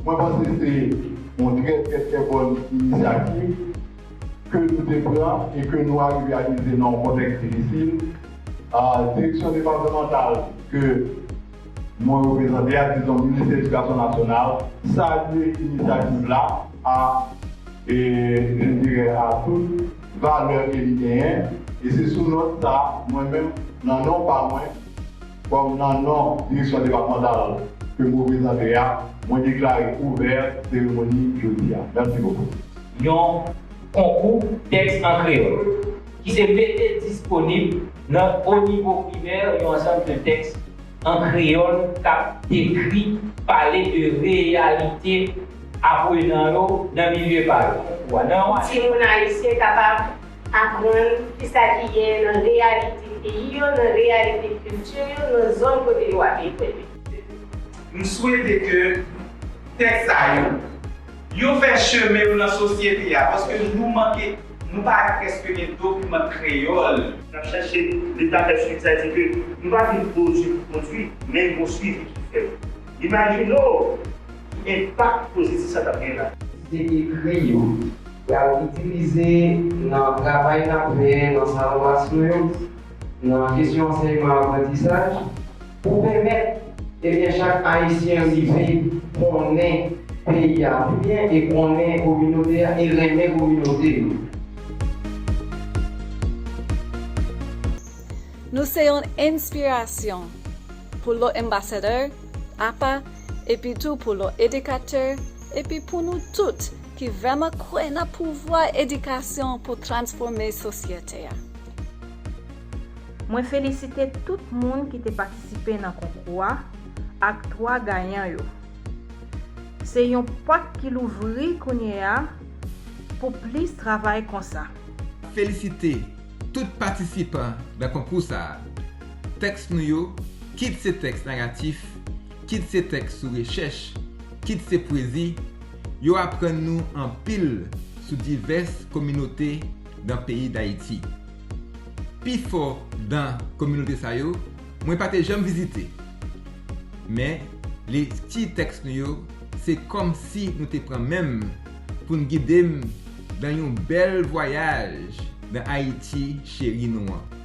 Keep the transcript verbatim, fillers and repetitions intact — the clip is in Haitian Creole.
Mwen panse se yon trè, trè, trè bòn inisyativ ke nou te pran e ke nou arive reyalize nan yon kontèks difisil. A, direksyon depatmantal ke mwen reprezante a, dizon Minis Edikasyon Nasyonal, salye inisyativ la a, e, je dirais, a tout valè ke li genyen. E se sou nòt sa, mwen menm, nan non pa mwen, kòm nan non direksyon depatmantal ke m reprezante a, mwen deklare ouvè seremoni jodi a. Mèsi bokou. Yon konkou tèks an kreyòl ki se mete disponib nan o nivo primè yon ansanm de tèks an kreyòl k ap dekri, pale de reyalite aprenan yo nan milye pa yo. Nan yon Timoun ayisyen kapab aprann kisa ki gen nan reyalite peyi yo, nan reyalite kilti yo, nan zòn kote yo ap evoliye. M swete ke tèks sa yo, yo fè chemen yo nan sosyete a, paske nou manke, nou pa prèske gen dokiman kreyòl. N ap chache, Leta fè swiv, sa di ke nou pa vin pwodui pou pwodui, men gon swivi ki fèt. Imajine w ki enpak pozitif sa t ap gen la. Te ekri yo, pral itilize nan travay n ap fè nan salon klas nou yo, nan kesyon ansèyman aprantisaj, pou pèmèt, ebyen, chak Ayisyen rive konnen peyi a pi byen e konnen kominote a e renmen kominote yo. Nou se yon enspirasyon pou lòt anbasadè, apa, epi tou pou lòt edikatè, epi pou nou tout ki vrèman kwè nan pouvwa edikasyon pou transfòme sosyete a. Mwen felisite tout moun ki te patisipe nan konkou a ak twa gayan yo. Se yon pòt ki louvri kounye a pou plis travay konsa. Felisite tout patisipan nan konkou sa a. Tèks nou yo, kit se tèks naratif, kit se tèks sou rechèch, kit se pwezi, yo aprann nou anpil sou divès kominote nan peyi Dayiti. Pifò dan kominote sa yo, mwen pa te janm vizite. Men, lekti tèks nou yo, se kòmsi nou te pran men m pou n gide m dan yon bèl vwayaj nan Ayiti cheri nou an.